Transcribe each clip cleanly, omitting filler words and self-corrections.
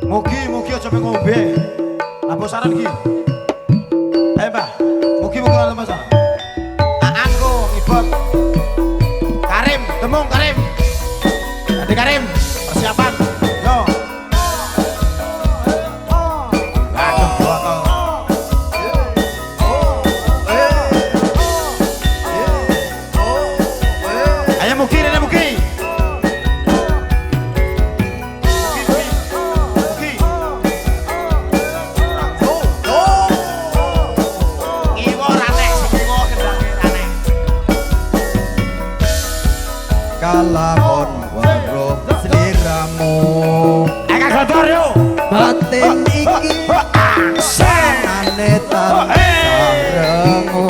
Mugi-mugi aja ngombe. Lah bosanan iki. Ayo, Mbah. Mugi-mugi ana masalah. Aan ku ngibot. Karim, demung Karim. Ade Karim, persiapan. Yo. Aduh, botol. Ayo mugi, rene mugi. Kalakon weruh sliramu Eka Gontor yo batin iki sanane tansah rengu.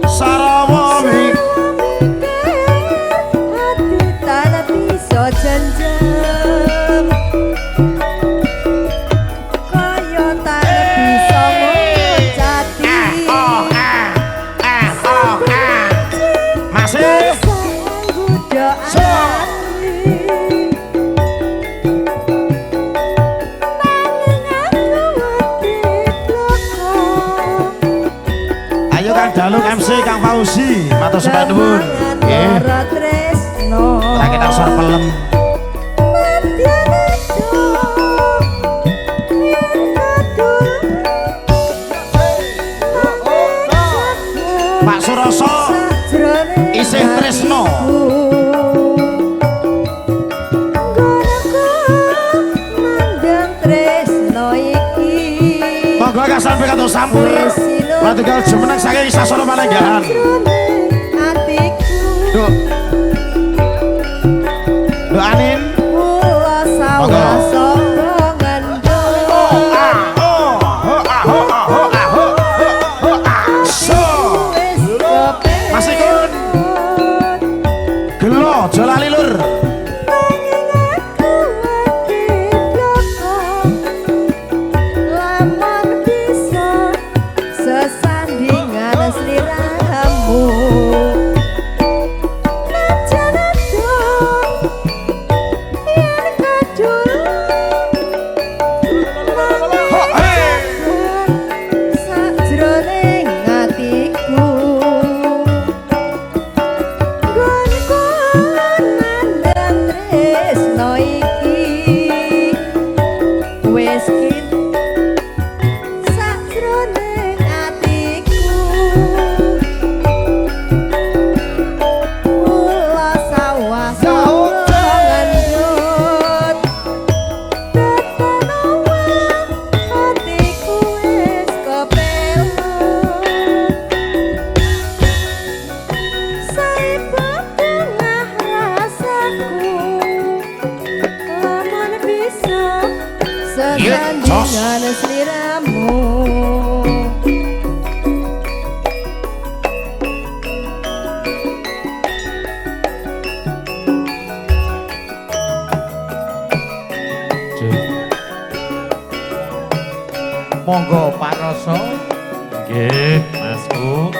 Sarawa ati tak bisa jenjem kaya tak bisa ngucati. Masih ayo Kang Dalung MC Kang Fauzi matur sembah nuwun. Nggih. Lagi nang sor pelem. Pak Suroso isih tresno. Monggo Kang sampe kados sampur. Tinggal jumeneng saking sasana palenggahan. Duk. Duk Anin. Monggo. Masih kun. Gelo aja lali lur. Sesandingan sliramu. Monggo Pak Roso. Nggih, Masku.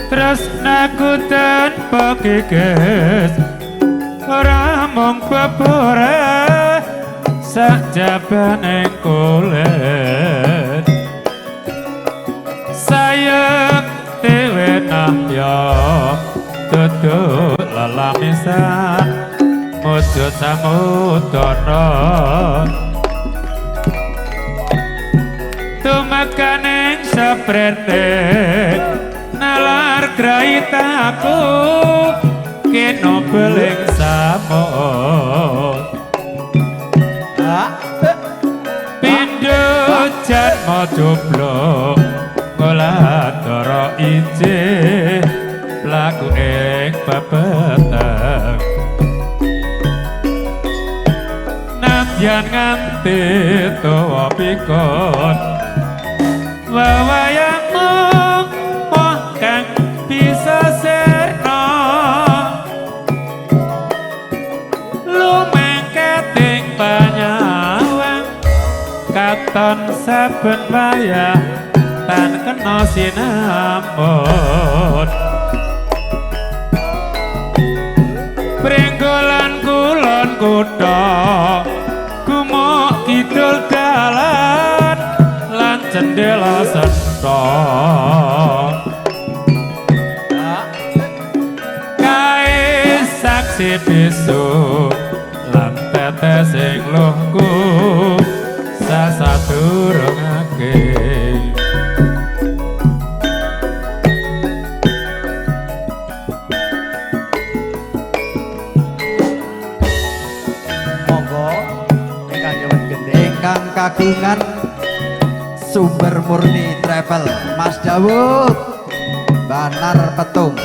Tresnaku tanpa kikis ora mung pepure sakjabane kulit sayek dhewe nahya dudu lelamisan mujud samudana tumekaning seprene nalar graitaku kena beling samot. Pindho jatma joblok ngoladara ije laku ing pepeteng. Nadyan nganti tuwa pikun wewayangmu moh kang bisa sirna lumengketing panyawang katon saben wayah tan kena sinambut. Pringgolan kulon kutha gumuk kidul dalan lan cendela sentha kae saksi bisu lan tetes ing luhku sasadurungake. Ingkang kagungan Sumber Murni Travel Mas Dawud Banar Petung.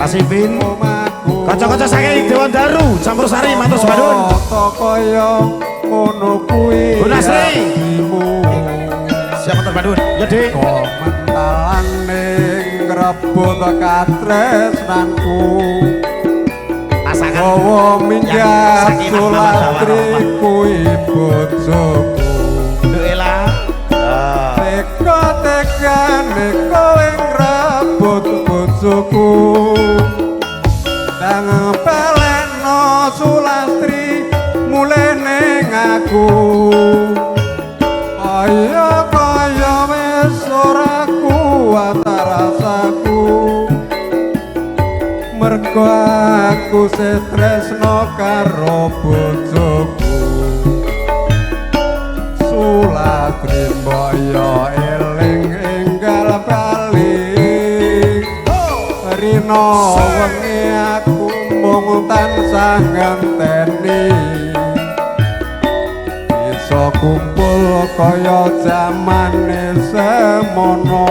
Tasipin kanca-kanca saking Dewan Daru Campur Sari matur sembah nuwun. Ngono kuwi. Bu Nasri. Siap matur nuwun. Ya Dik. Mentalan ning ngrebut katresnanku. Gawa minggat Yang sakinah mawaddah Sulastri warahmah. kuwi bojoku. Nduk Ela. Ah. Teka-tekane kowe ngrebut bojoku. Ndang balekno Sulastri mulih ning aku. Kaya-kaya wis ora kuat rasaku. Mergo aku sih tresno karo bojoku. Sulastri mbok yo eling enggal bali. Rino wengi aku mung tansah ngenteni. Bisa kumpul kaya jamane semono.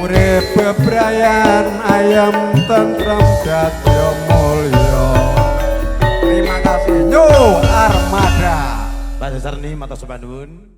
Urip bebrayan ayem tentrem dadi mulya. Terima kasih New Armada. Pak Sarni matur sembah nuwun.